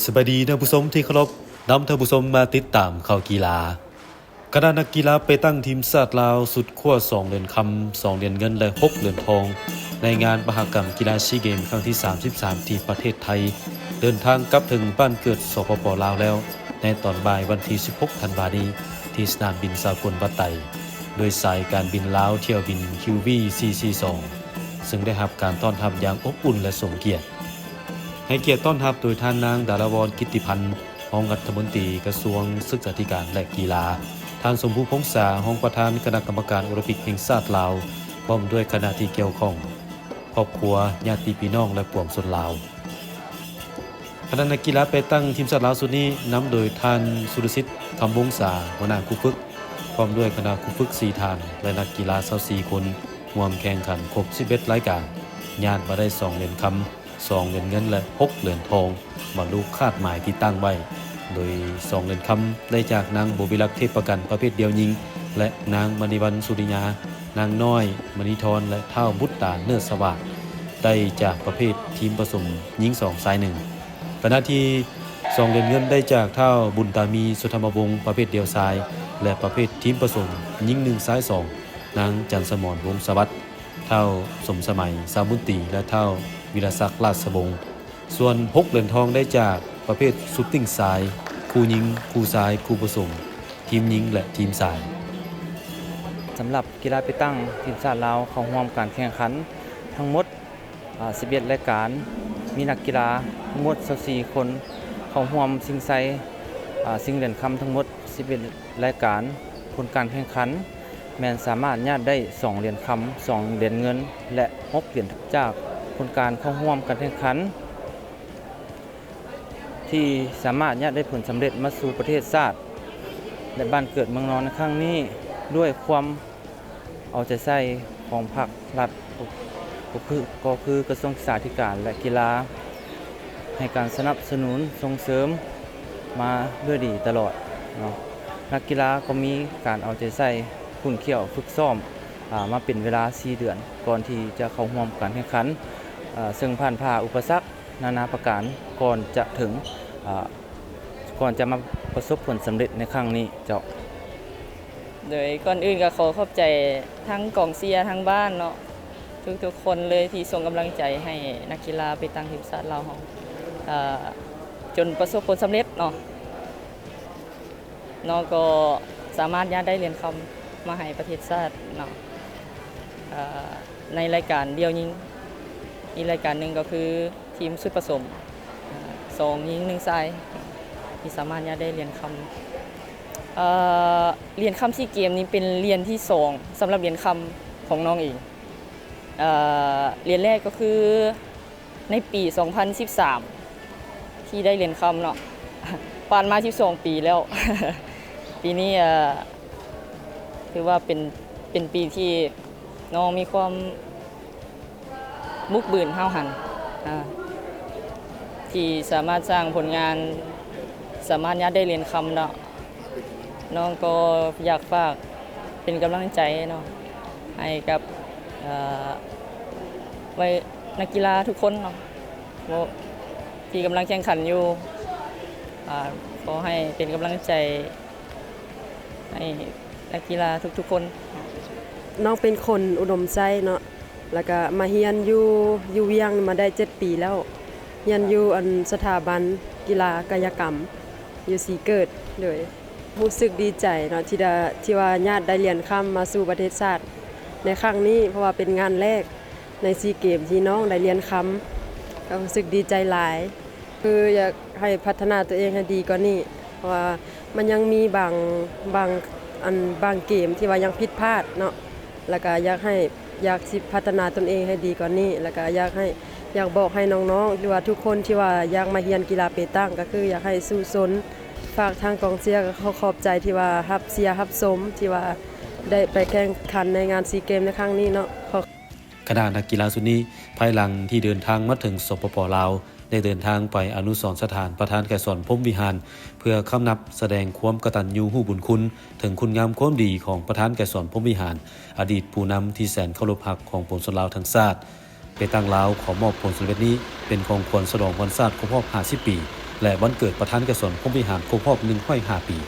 ສະບາຍດີທ່ານຜູ້ຊົມທີ່ເຄົາລົບ, ນຳທ່ານຜູ້ຊົມມາຕິດຕາມຂ່າວກິລາ. ຄະນະນັກກິລາເປຕັງທີມຊາດລາວ ຊຸດຄວ້າສອງຫຼຽນຄຳ, ສອງຫຼຽນເງິນ ແລະ ຫົກຫຼຽນທອງ ໃນງານມະຫະກຳກິລາຊີເກມຄັ້ງທີສາມສິບສາມ ທີ່ປະເທດໄທ ເດີນທາງກັບເຖິງບ້ານເກີດ ສປປ ລາວ ແລ້ວ ໃນຕອນບ່າຍວັນທີສິບຫົກ ທັນວານີ້ ທີ່ສະໜາມບິນສາກົນວັດໄຕ ໂດຍສາຍການບິນລາວ ຖ້ຽວບິນ ຄິວວີ ສີ່ສີ່ສອງ ເຊິ່ງໄດ້ຮັບການຕ້ອນຮັບຢ່າງອົບອຸ່ນ ແລະ ສົມກຽດ. ໃຫ້ກຽດຕ້ອນຮັບໂດຍທ່ານນາງ ດາລາວອນ ກິດຕິພັນ ຮອງລັດຖະມົນຕີກະຊວງສຶກສາທິການ ແລະ ກິລາ, ທ່ານ ສົມພູ ພົງສາ ຮອງປະທານຄະນະກຳມະການໂອລິມປິກແຫ່ງຊາດລາວ ພ້ອມດ້ວຍຄະນະທີ່ກ່ຽວຂ້ອງ, ຄອບຄົວ, ຍາດຕິພີ່ນ້ອງ ແລະ ປວງຊົນລາວ. ຄະນະນັກກິລາເປຕັງທີມຊາດລາວຊຸດນີ້ ນຳໂດຍທ່ານ ສຸລະສິດ ຄຳວົງສາ ຫົວໜ້າຄູຝຶກ ພ້ອມດ້ວຍຄະນະຄູຝຶກສີ່ທ່ານ ແລະ ນັກກິລາຊາວສີ່ຄົນ ຮ່ວມແຂ່ງຂັນຄົບສິບເອັດລາຍການ, ຍາດມາໄດ້ສອງຫຼຽນຄຳ, ສອງຫຼຽນເງິນ ແລະ ຫົກຫຼຽນທອງ, ບັນລຸຄາດໝາຍທີ່ຕັ້ງໄວ້, ໂດຍສອງຫຼຽນຄຳໄດ້ຈາກນາງ ບົວວິລັກ ເທບປະກັນ ປະເພດດຽວຍິງ ແລະ ນາງ ມະນີວັນ ສຸລິຍາ, ນາງນ້ອຍ ມະນີທອນ ແລະ ທ້າວ ບຸດຕາ ເນີດສະຫວາດ ໄດ້ຈາກປະເພດທີມປະສົມຍິງສອງຊາຍໜຶ່ງ, ຂະນະທີ່ສອງຫຼຽນເງິນໄດ້ຈາກທ້າວ ບຸນຕາມີ ສຸທຳມະວົງ ປະເພດດຽວຊາຍ ແລະ ປະເພດທີມປະສົມຍິງໜຶ່ງຊາຍສອງ ນາງ ຈັນສະໝອນ ວົງສະຫວັດ, ທ້າວ ສົມສະໄໝ ຊາບຸນຕີ ແລະ ທ້າວ ວິລະສັກ ລາດສະວົງ. ສ່ວນຫົກຫຼຽນທອງໄດ້ຈາກປະເພດຊຸດຕິງຊາຍ, ຄູ່ຍິງ, ຄູ່ຊາຍ, ຄູ່ປະສົມ, ທີມຍິງ ແລະ ທີມຊາຍ. ສຳລັບກິລາເປຕັງທີມຊາດລາວເຂົ້າຮ່ວມການແຂ່ງຂັນທັງໝົດ ອາ ສິບເອັດລາຍການ, ມີນັກກິລາທັງໝົດຊາວສີ່ຄົນເຂົ້າຮ່ວມຊິງໄຊ ອາ ຊິງຫຼຽນຄຳທັງໝົດສິບເອັດລາຍການ. ຜົນການແຂ່ງຂັນແມ່ນສາມາດຍາດໄດ້ສອງຫຼຽນຄຳ, ສອງຫຼຽນເງິນ ແລະ ຫົກຫຼຽນ. ຈາກຜົນການເຂົ້າຮ່ວມການແຂ່ງຂັນ ທີ່ສາມາດຍາດໄດ້ຜົນສຳເລັດມາສູ່ປະເທດຊາດ ແລະ ບ້ານເກີດເມືອງນອນໃນຄັ້ງນີ້ ດ້ວຍຄວາມເອົາໃຈໃສ່ຂອງພາກລັດ ກໍຄື ກໍຄືກະຊວງສຶກສາທິການ ແລະ ກິລາ ໃຫ້ການສະໜັບສະໜູນສົ່ງເສີມມາດ້ວຍດີຕະຫຼອດເນາະ. ນັກກິລາກໍມີການເອົາໃຈໃສ່ຂຸ້ນຂ້ຽວຝຶກຊ້ອມ ອາ ມາເປັນເວລາສີ່ເດືອນ ກ່ອນທີ່ຈະເຂົ້າຮ່ວມການແຂ່ງຂັນ ອາ ເຊິ່ງຜ່ານຜ່າອຸປະສັກ ນານາປະການ ກ່ອນຈະເຖິງ ອາ ກ່ອນຈະມາປະສົບຜົນສຳເລັດໃນຄັ້ງນີ້ເຈົ້າ. ໂດຍກ່ອນອື່ນກໍຂໍຂອບໃຈທັງກອງເຊຍທາງບ້ານເນາະ ທຸກໆຄົນເລີຍທີ່ສົ່ງກຳລັງໃຈໃຫ້ນັກກິລາເປຕັງທີມຊາດລາວເຮົາ ອາ ຈົນປະສົບຜົນສຳເລັດເນາະ. ນ້ອງກໍສາມາດຍາດໄດ້ຫຼຽນຄຳມາໃຫ້ປະເທດຊາດເນາະ ເອີ ໃນລາຍການດ່ຽວຍິງ. ອີກລາຍການໜຶ່ງກໍຄືທີມຊຸດປະສົມ ເອີ ສອງຍິງໜຶ່ງຊາຍ ທີ່ສາມາດຍາດໄດ້ຫຼຽນຄຳ. ເອີ ຫຼຽນຄຳຊີເກມນີ້ເປັນຫຼຽນທີສອງສຳລັບຫຼຽນຄຳຂອງນ້ອງເອງ. ເອີ ຫຼຽນແລກກໍຄື ໃນປີສອງພັນສິບສາມ ທີ່ໄດ້ຫຼຽນຄຳເນາະ ຜ່ານມາສິບສອງປີແລ້ວ. ປີນີ້ ເອີ ຖືວ່າເປັນ ເປັນປີທີ່ນ້ອງມີຄວາມບຸກບືນຫ້າວຫັນ ອາ ທີ່ສາມາດສ້າງຜົນງານ ສາມາດຍາດໄດ້ຫຼຽນຄຳເນາະ. ນ້ອງກໍຢາກຝາກເປັນກຳລັງໃຈເນາະ ໃຫ້ກັບ ເອີ ໄວ້ນັກກິລາທຸກຄົນເນາະ ທີ່ກຳລັງແຂ່ງຂັນຢູ່ ອາ ຂໍໃຫ້ເປັນກຳລັງໃຈໃຫ້ນັກກິລາທຸກໆຄົນ. ນ້ອງເປັນຄົນອຸດົມໄຊເນາະ ແລ້ວກະມາຮຽນຢູ່ ຢູ່ວຽງມາໄດ້ເຈັດປີແລ້ວ ຮຽນຢູ່ອັນສະຖາບັນກິລາກາຍະກຳຢູ່ສີເກີດ. ໂດຍ ຮູ້ສຶກດີໃຈເນາະ ທີ່ໄດ້ ທີ່ວ່າຍາດໄດ້ຫຼຽນຄຳມາສູ່ປະເທດຊາດໃນຄັ້ງນີ້ ເພາະວ່າເປັນງານແລກໃນຊີເກມທີ່ນ້ອງໄດ້ຫຼຽນຄຳ ກໍຮູ້ສຶກດີໃຈຫຼາຍ. ຄືຢາກໃຫ້ພັດທະນາຕົວເອງໃຫ້ດີກວ່ານີ້ ເພາະວ່າມັນຍັງມີບາງ ບາງ ອັນ ບາງເກມທີ່ວ່າຍັງຜິດພາດເນາະ ແລ້ວກະຢາກໃຫ້ ຢາກຊິພັດທະນາຕົນເອງໃຫ້ດີກວ່ານີ້ ແລ້ວກະຢາກໃຫ້ ຢາກບອກໃຫ້ນ້ອງໆ ຫຼືວ່າທຸກຄົນທີ່ວ່າຢາກມາຮຽນກິລາເປຕັງ ກໍຄືຢາກໃຫ້ສູ້ຊົນ. ຝາກທາງກອງເຊຍ ກໍຂໍຂອບໃຈທີ່ວ່າຮັບເຊຍຮັບຊົມ ທີ່ວ່າໄດ້ໄປແຂ່ງຂັນໃນງານຊີເກມໃນຄັ້ງນີ້ເນາະ. ຄະນະນັກກິລາຊຸດນີ້ ພາຍຫຼັງທີ່ເດີນທາງມາເຖິງ ສປປ ລາວ ໄດ້ເດີນທາງໄປອະນຸສອນສະຖານປະທານໄກສອນ ພົມວິຫານ ເພື່ອຄຳນັບສະແດງຄວາມກະຕັນຍູຮູ້ບຸນຄຸນເຖິງຄຸນງາມຄວາມດີຂອງປະທານໄກສອນ ພົມວິຫານ ອະດີດຜູ້ນຳທີ່ແສນເຄົາລົບຮັກຂອງປວງຊົນລາວທັງຊາດ. ເປຕັງລາວຂໍມອບຜົນສຳເລັດນີ້ເປັນຂອງຂວັນສະຫຼອງວັນຊາດຄົບຮອບຫ້າສິບປີ ແລະ ວັນເກີດປະທານໄກສອນ ພົມວິຫານ ຄົບຮອບ ໜຶ່ງຮ້ອຍຫ້າປີ.